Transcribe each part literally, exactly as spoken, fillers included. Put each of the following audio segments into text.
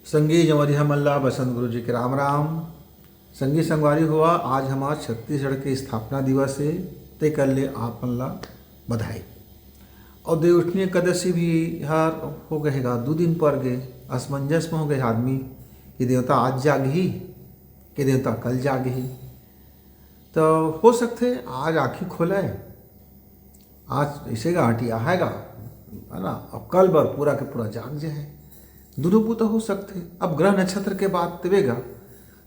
संगी जंवरिहा मन ला बसंत गुरु जी के राम राम। संगी संगवारी हो, आज हमार छत्तीसगढ़ के स्थापना दिवस हे, तेकर ले आप मन ला बधाई। अउ देवउठनी एकादशी भी हर हो गए हे गा, दू दिन पर गे, असमंजस में हो गए आदमी कि देवता आज जागही कि देवता कल जागही। तो हो सकथे आज आँखी खोलय, आज अइसे गा अटिया हे गा, है ना, अउ कल बर पूरा के पूरा जाग जाए। दुनों बुता हो सकथे। अब ग्रह नक्षत्र के बात देबे गा,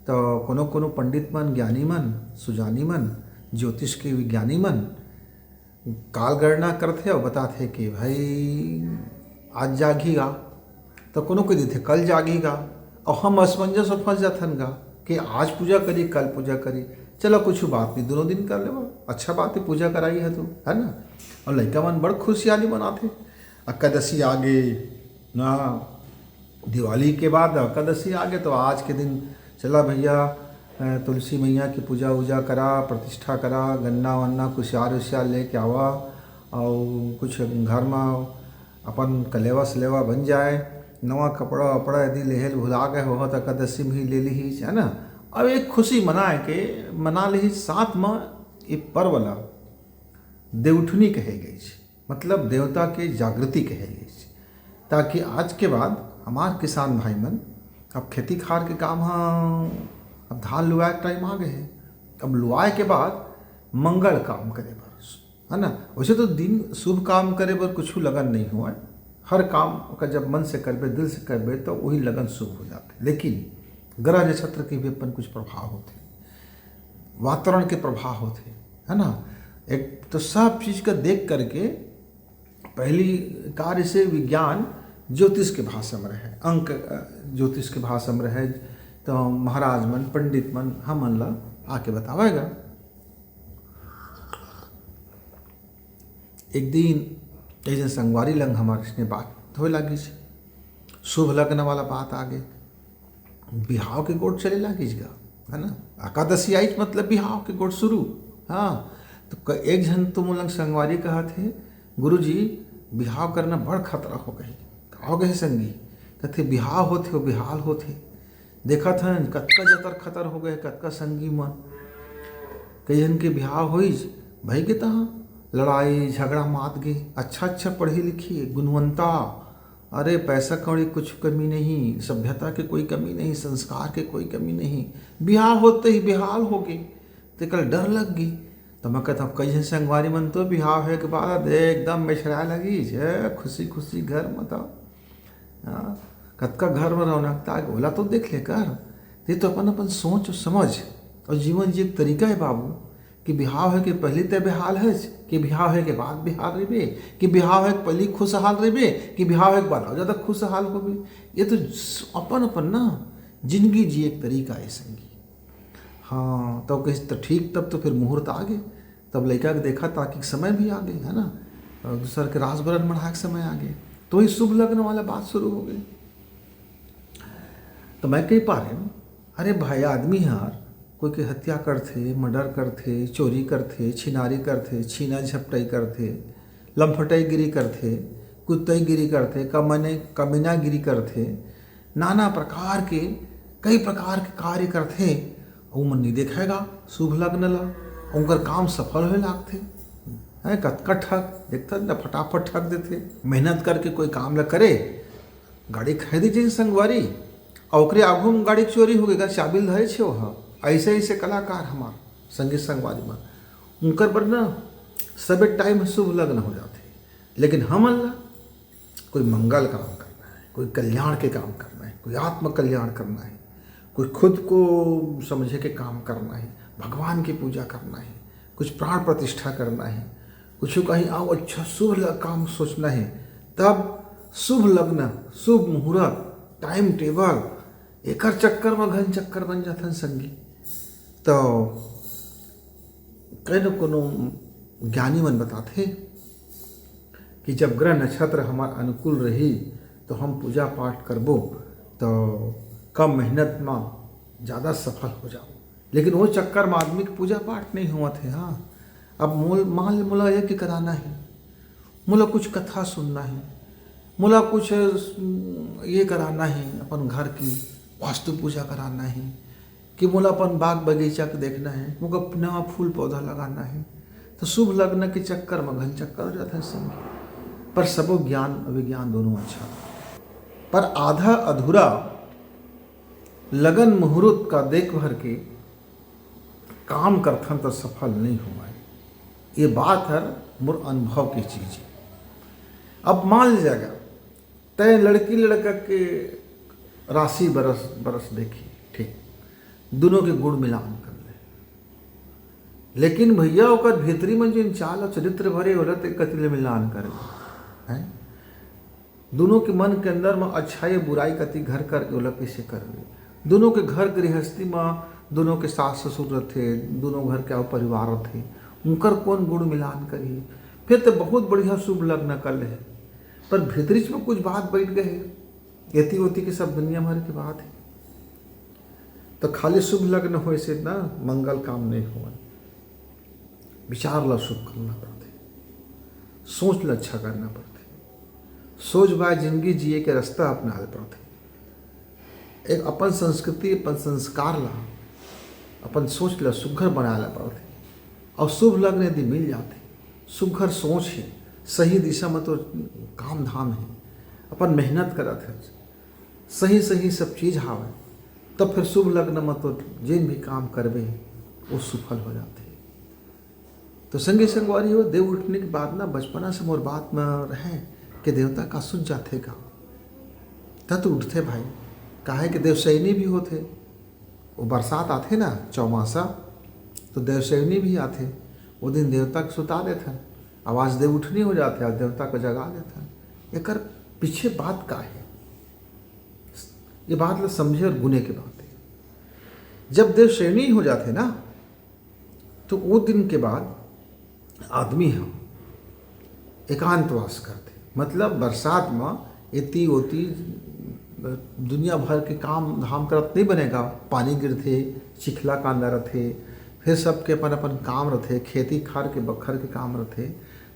तो कोनो कोनो पंडित मन, ज्ञानी मन, सुजानी मन, ज्योतिष के विज्ञानी मन काल गणना करथे अउ बताथे कि भाई आज जागही गा, तो कोनो कोई देथे कल जागही गा, अउ हम असमंजस में फंस जाथन गा कि आज पूजा करी, कल पूजा करी। चलो कुछ बात नहीं, दोनों दिन कर लेवा, अच्छा बात है, पूजा कराई है तो, है ना। अउ लइका मन बड़ खुशियाली मनाथे, एकादशी आगे ना, दिवाली के बाद एकादशी आगे, तो आज के दिन चला भैया, अ, तुलसी मैया की पूजा वूजा करा, प्रतिष्ठा करा, गन्ना वन्ना कुसियार उसियार लेके आवा, अउ कुछ घर में अपन कलेवा सलेवा बन जाए, नवा कपड़ा वपड़ा यदि लेहे ल भुला गए हो तो एकादशी में ही ले लीही, है ना। अब एक खुशी मनाए के मना लीही, साथ में ये पर्व ला देवउठनी कहे गई, मतलब देवता के जागृति कहे गई, ताकि आज के बाद हमार किसान भाई मन अब खेती खार के काम ह, अब धान लुआए के टाइम आ गए हे, अब लुआए के बाद मंगल काम करे बर, है ना। वैसे तो दिन शुभ काम करे बर कुछ लगन नहीं होवय, हर काम का जब मन से करबे, दिल से करबे, तो वही लगन शुभ हो जाथे। लेकिन ग्रह नक्षत्र के भी अपन कुछ प्रभाव होथे, वातावरण के प्रभाव होथे, है ना। एक तो सब चीज का देख करके पहली कार्य से विज्ञान ज्योतिष के भाषा में रहे, अंक, अ, ज्योतिष के भाषा में रहे, तो महाराज मन, पंडित मन हमन ला आके बतावेगा। एक दिन एक झन संगवारी लंग हमार इसने बात होए लागिस, शुभ लग्न वाला बात आ गए, बिहाव के गोठ चले लागिस गा, है ना। एकादशी आइस मतलब बिहाव के गोठ शुरू। हाँ, तो क-, एक झन तो मोला संगवारी कहत हे, "गुरुजी, बिहाव करना बड़ खतरा हो गए।" "का हो गए संगी?" कथे, "बिहाव होथे, ओ बिहाल होथे। देखत हन, कतका जतर खतर हो गए, कतका संगी मन। कई झन के बिहाव होइस, भई के तहाँ लड़ाई, झगड़ा मात गे। अच्छा, अच्छा पढ़ी लिखी, गुणवंता, अरे, पैसा कौड़ी कुछ कमी नहीं, सभ्यता के कोई कमी नहीं, संस्कार के कोई कमी नहीं। बिहाव होते ही बिहाल हो गे, तेकर डर लग गे।" तो मैं कहता हूँ, कई झन संगवारी मन तो बिहाव होए के बाद एकदम मेछराए लगिस, खुशी खुशी घर में तो, हाँ, कतका घर में रौनकता आ गे, ओला तो देख ले कर। ते तो अपन, अपन सोच समझ अउ जीवन जिए के तरीका हे बाबू, कि बिहाव होए के पहली ते बेहाल हस, कि बिहाव होए के बाद बेहाल रहिबे, कि बिहाव होए के पहली खुशहाल रहिबे, कि बिहाव होए के बाद अउ ज्यादा खुशहाल होबे। ये तो स-, अपन अपन ना जिंदगी जिए के तरीका हे संगी। हाँ, तो कहिस, "तो ठीक, तब तो फिर मुहूर्त आ गे, तब लइका के देखा ताकि समय भी आ गे, है ना, अउ दूसर के रास बरन मढ़ाए के समय आ गे।" तो वही शुभ लग्न वाला बात शुरू हो गई। तो मैं कही पारे, अरे भाई, आदमी हर कोई के हत्या करथे, मर्डर करथे, चोरी करथे, छिनारी करथे, छीना झपटई करथे, लंफटईगिरी करथे, कुत्तईगिरी करथे, कमने, कमीनागिरी करथे, नाना प्रकार के, कई प्रकार के कार्य करथे, अउ मन नहीं देखेगा शुभ लग्न ला, उनकर काम सफल होए लागथे। हैं, कतका ठग, देखथन ना, फटाफट ठग देथे। मेहनत करके कोई काम ला करे, गाड़ी खरीदी जिन संगवारी, अउ ओकरे आगू में गाड़ी चोरी हो गई, चाबी ल धरे छे ओहा। ऐसे, ऐसे कलाकार हमार संगी संगवारी मन, उनकर बर ना सबे टाइम शुभ लग्न हो जाथे। लेकिन हमन ला कोई मंगल काम करना है, कोई कल्याण के काम करना है, कोई आत्म कल्याण करना है, कोई खुद को समझे के काम करना है, भगवान की पूजा करना है, कुछ प्राण प्रतिष्ठा करना है, कुछ कहीं आओ अच्छा शुभ ल-, काम सोचना है, तब शुभ लग्न, शुभ मुहूर्त, टाइम टेबल, एकर चक्कर में घन चक्कर बन जाथन संगी। तो कई न कोनो ज्ञानी मन बताथे कि जब ग्रह नक्षत्र हमार अनुकूल रही, तो हम पूजा पाठ करबो, तो कम मेहनत में ज़्यादा सफल हो जाओ। लेकिन वो चक्कर में आदमी के पूजा पाठ नहीं होवत हे। हाँ, अब मोल, मान ले मोला यज्ञ कराना है, मोला कुछ कथा सुनना है, मोला कुछ, उम, ये कराना हे, अपन घर की वास्तु पूजा कराना हे, कि मोला अपन बाग बगीचा के देखना हे, मोला नवा फूल पौधा लगाना हे। तो शुभ लग्न के चक्कर में घन चक्कर हो जाता है संगी। पर सबो ज्ञान विज्ञान दोनों अच्छा, पर आधा अधूरा लगन मुहूर्त का देख भर के काम करथन त सफल नहीं होवय। ये बात हर मोर अनुभव के चीज हे। अब मान लीजिएगा, तय लड़की लड़का के राशि बरस बरस देखी, ठीक, दोनों के गुण मिलान कर ले, लेकिन भैया ओकर भीतरी में जो चाल और चरित्र भरे होला ते कति ले मिलान कर ले, हैं? दोनों के मन के अंदर में अच्छाई बुराई कति घर करके ओला कैसे करबे। दोनों के घर गृहस्थी में दोनों के सास ससुर रथे, दोनों घर के अउ परिवार रथे, उनकर कौन गुण मिलान करही? फिर तो बहुत बढ़िया शुभ लग्न कर ले, पर भीतरीच में कुछ बात बैठ गए हे, एती ओती के सब दुनिया भर के बात हे। तो खाली शुभ लग्न होए से ना मंगल काम नहीं होवय। विचार ला शुभ करना पड़थे, सोच ला अच्छा करना पड़थे, सोच बाय जिंदगी जिए के रास्ता अपनाए पड़थे। एक अपन संस्कृति, अपन संस्कार ला, अपन सोच ला सुघर बनाए ला पड़थे। और शुभ लग्न यदि मिल जाथे, सुघर सोच हे, सही दिशा में तो काम धाम हे, अपन मेहनत करत हे, सही सही सब चीज हावय, तब फिर शुभ लग्न में तो जेन भी काम करबे, वो सुफल हो जाथे। तो संगी संगवारी हो, देव उठने के बाद ना बचपना से मोर बात में रहे कि देवता का सुत जाथे का, त तो उठथे भाई, काहे कि देवसैनी भी होथे। वो बरसात आथे ना, चौमासा, तो देवसैनी भी आथे। वो दिन देवता के सुता देथन, अब आज देव उठनी हो जाथे, आज देवता को जगा देथन। एकर पीछे बात का हे? ये बात ला समझे और गुने के बात हे। जब देवसैनी हो जाथे ना, तो वो दिन के बाद आदमी ह एकांतवास करथे, मतलब बरसात म एती ओती दुनिया भर के काम धाम करत नहीं बनेगा। पानी गिरथे, चिखला कांदा रथे, फिर सबके अपन अपन काम रथे, खेती खार के बखर के काम रथे।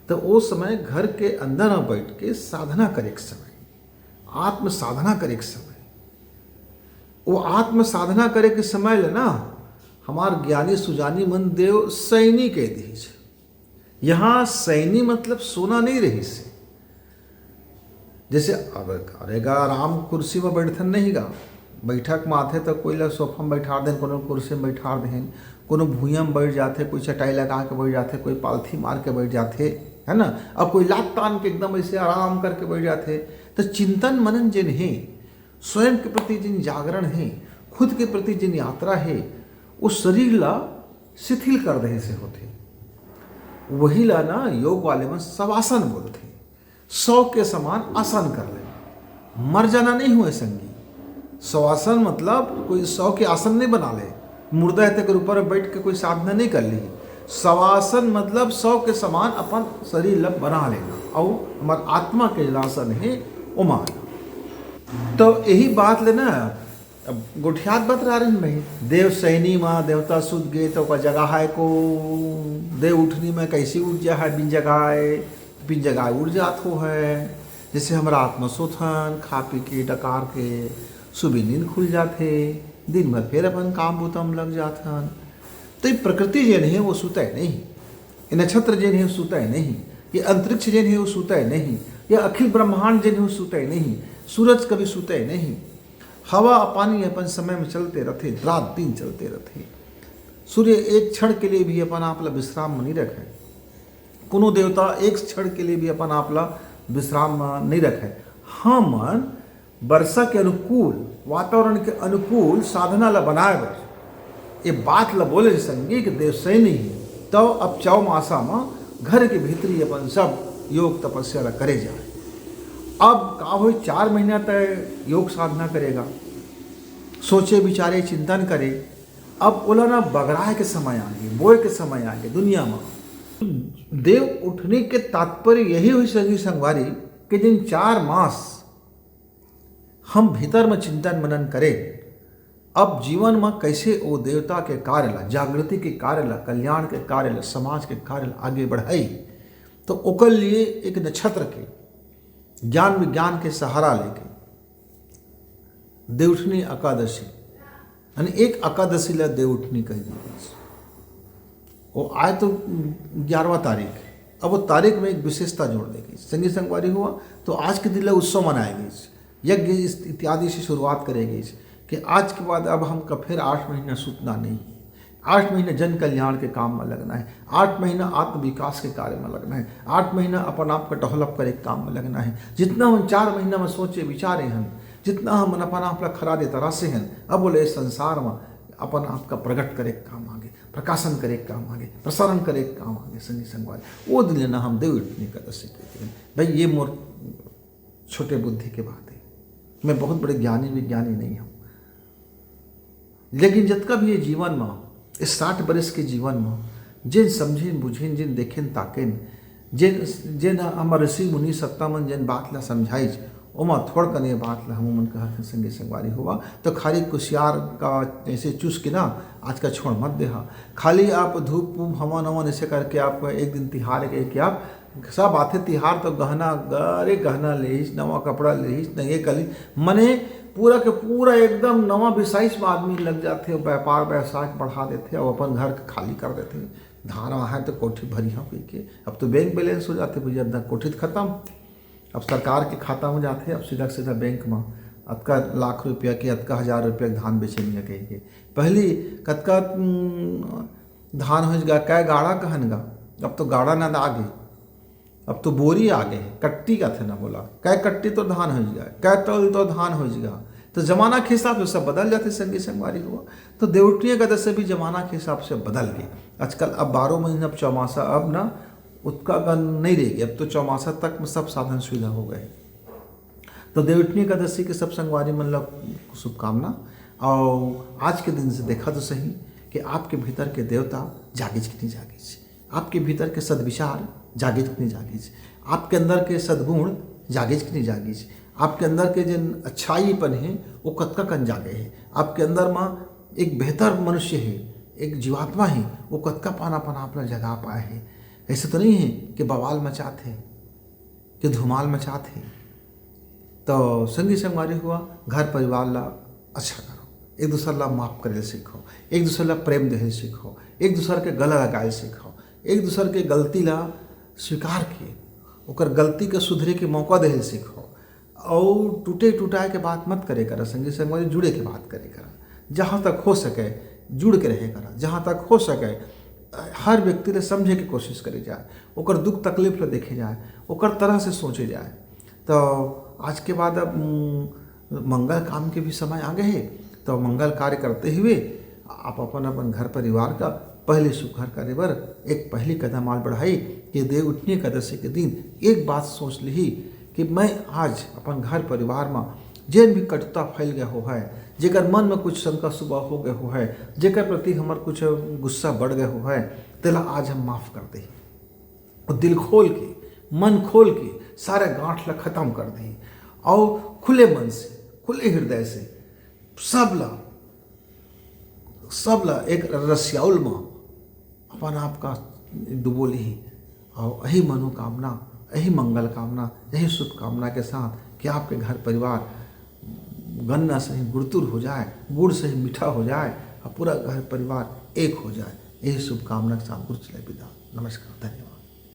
तो वो समय घर के अंदर में बैठ के साधना करे के समय, आत्म साधना करे के समय, वो आत्म साधना करे के समय ले ना हमार ज्ञानी सुजानी मन देवसैनी कह दिहिस। यहाँ सैनी मतलब सोना नहीं रहिस हे। जैसे अब अरे गा आराम कुर्सी में बैठथन नहीं गा, बैठक में आथे तो कोई ला सोफा में बैठा देन, कोनो कुर्सी में बैठा देन, कोनो भुइयां में बैठ जाथे, कोई चटाई लगा के बैठ जाथे, कोई पालथी मार के बैठ जाथे, है ना। अब कोई लात तान के एकदम ऐसे आराम करके बैठ जाथे, तो चिंतन मनन जेन हे, स्वयं के प्रति जिन जागरण हे, खुद के प्रति जिन यात्रा हे, वो शरीर ला शिथिल कर दे से होथे। वही ला ना योग वाले मन शवासन बोलथे। शव के समान आसन कर ले, मर जाना नहीं हुए संगी। शवासन मतलब कोई शव के आसन नहीं बना ले, मुर्दा हे तेकर ऊपर बैठ के कोई साधना नहीं कर ली। शवासन मतलब शव के समान अपन शरीर ला बना लेना, और हमार आत्मा के आसन हे ओमा। तो यही बात ले ना, अब गोठियात बतरा रहे भाई, देवसैनी मा देवता सुत गे तो ओकर जगाए को, देव उठनी में कैसी ऊर्जा हे, बिन जगाए, बिन जगाए उठ जात हो हे। जैसे हमरा आत्मा सोथन, खा पी के, डकार के, सुबह नींद खुल जाथे, दिन भर फिर अपन काम बुता में लग जाथन। तो ये प्रकृति जेन हे, वो सुतय नहीं, ये नक्षत्र जेन हे, वो सुतय नहीं, ये अंतरिक्ष जेन हे, वो सुतय नहीं, ये अखिल ब्रह्मांड जेन हे, वो सुतय नहीं, सूरज कभी सुतय नहीं। हवा पानी अपन समय में चलते रथे, रात दिन चलते रथे। सूर्य एक क्षण के लिए भी अपन आप ला विश्राम में नहीं रखे, कोनो देवता एक क्षण के लिए भी अपन आप ला विश्राम में नहीं रखे। हमन वर्षा के अनुकूल, वातावरण के अनुकूल साधना ला बनाए बर ये बात ला बोले संगी के देवसैनी ही, तब अब चौमासा में घर के भीतरी अपन सब योग तपस्या ला करे जाए। अब का होई, चार महीना तक योग साधना करेगा, सोचे विचारे चिंतन करे। अब ओला ना बगराए के समय आगे, बोए के समय आगे दुनिया में। देव उठने के तात्पर्य यही हुई संगी संगवारी कि जिन चार मास हम भीतर में चिंतन मनन करें, अब जीवन में कैसे वो देवता के कार्य ला, जागृति के कार्य ला, कल्याण के कार्य ला, समाज के कार्य ला आगे बढ़ाई, तो ओकर लिए एक नक्षत्र के ज्ञान विज्ञान के सहारा लेके देवउठनी एकादशी, यानी एक एकादशी ला देवउठनी कह दी गई। वो आए तो ग्यारहवाँ तारीख, अब वो तारीख में एक विशेषता जोड़ दे गई। संगी संगवारी हुआ तो आज के दिन ला उत्सव मनाए गई, यज्ञ इस-, इत्यादि से शुरुआत करे गई कि आज के बाद अब हमका फिर आठ महीना सुतना नहीं है, आठ महीना जन कल्याण के काम में लगना है, आठ महीना आत्म विकास के कार्य में लगना है, आठ महीना अपन आप का डेवलप करे के काम में लगना है। जितना हम चार महीना में सोचे विचारे हन, जितना हम अपन आप ला खरा दे तरासे हन, अब बोले इस संसार में अपन आप का प्रकट करे के काम आगे, प्रकाशन करे के काम आगे, प्रसारण करे के काम आगे। संगी संगवारी, वो दिन लेना हम देवउठनी एकादशी कहते हैं। भाई, ये मोर छोटे बुद्धि के बात है, मैं बहुत बड़े ज्ञानी विज्ञानी नहीं हूँ, लेकिन जतका भी ये जीवन में, इस साठ बरिस के जीवन में, जिन समझिन बुझिन, जिन देखेन ताकेन, जिन जिन हमर ऋषि मुनि सत्ता मन जिन बात ला समझाइच, ओमा थोड़कन ये बात ला हमू मन कहत हन संगी संगवारी हुआ, तो खाली कुसियार का ऐसे चूस के ना आज का छोड़ मत देहा। खाली आप धूप वूप हवन हवन ऐसे करके आप एक दिन तिहार के कि आप सब आथे तिहार तो गहना, अरे गहना लेहिस, नवा कपड़ा लेहिस, नंगे कली, मने पूरा के पूरा एकदम नवा बिसाइस में आदमी लग जाथे, व्यापार व्यवसाय बढ़ा देथे और अपन घर के खाली कर देथे। धान आहे तो कोठी भरिहा कहिके, अब तो बैंक बैलेंस हो जाथे भैया, अतना कोठी तो खत्म। अब सरकार के खाता में जाथे, अब सीधा सीधा बैंक में अतका लाख रुपया के, अतका हजार रुपया के धान बेचे मिया कहिके। पहली कतका, उम, धान होइस गा, कै गाड़ा कहन गा, अब तो गाड़ा ना आगे, अब तो बोरी आगे, कट्टी कथे ना बोला, कै कट्टी तो धान होइस गा, कै तौल तो धान होइस गा। तो जमाना के हिसाब से सब बदल जाथे संगी संगवारी हुआ। तो देवउठनी एकादशी भी जमाना के हिसाब से बदल गई। आजकल अब बारह महीना अब चौमासा अब ना उतका गन नहीं रह गई, अब तो चौमासा तक में सब साधन सुविधा हो गए। तो देवउठनी एकादशी के सब संगवारी मन ला शुभकामना। और आज के दिन से देखा तो सही कि आपके भीतर के देवता जागिज कि नहीं जागिज, आपके भीतर के सद्विचार जागिज कि नहीं जागिज, आपके अंदर के सद्गुण जागिज कि नहीं जागिज, आपके अंदर के जिन अच्छाईपन है वो कतका कन जागे है, आपके अंदर में एक बेहतर मनुष्य है, एक जीवात्मा है, वो कतका पाना पाना अपना जगा पाए है। ऐसे तो नहीं है कि बवाल मचात है, कि धुमाल मचात है। तो संगी संगवारी हुआ, घर परिवार ला अच्छा करो, एक दूसर ला माफ करे सीखो, एक दूसर ला प्रेम देहे सीखो, एक दूसर के गला लगाए सीखो, एक दूसर के गलती ला स्वीकार के ओकर गलती के सुधरे के मौका देहे सीखो। और टूटे टुटाए के बात मत करे करा संगी संगवारी, जुड़े के बात करे करा। जहाँ तक हो सके जुड़ के रहे करा, जहाँ तक हो सके हर व्यक्ति ले समझे के कोशिश करे जाए, ओकर दुख तकलीफ ले देखे जाए, ओकर तरह से सोचे जाए। तो आज के बाद अब, उम, मंगल काम के भी समय आ गए है, तो मंगल कार्य करते हुए आप अपन अपन घर परिवार का पहले सुघर करे बर एक पहली कदम आल बढ़ाई। ये देवउठनी एकादशी के दिन एक बात सोच लिही कि मैं आज अपन घर परिवार में जेन भी कटुता फैल गए हो है, जेकर मन में कुछ शंका सुबह हो गए हो है, जेकर प्रति हमर कुछ गुस्सा बढ़ गए हो है, तेला आज हम माफ कर दे। और दिल खोल के, मन खोल के सारे गांठ ला खत्म कर दे और खुले मन से, खुले हृदय से सब ला, सब ला एक रसियाउल में अपन आप का डुबो लिही। और यही मनोकामना, यही मंगल कामना, यही शुभकामना के साथ कि आपके घर परिवार गन्ना सही गुड़तुर हो जाए, गुड़ सही मीठा हो जाए और पूरा घर परिवार एक हो जाए, यही शुभकामना के साथ गुरु चले विदा। नमस्कार, धन्यवाद।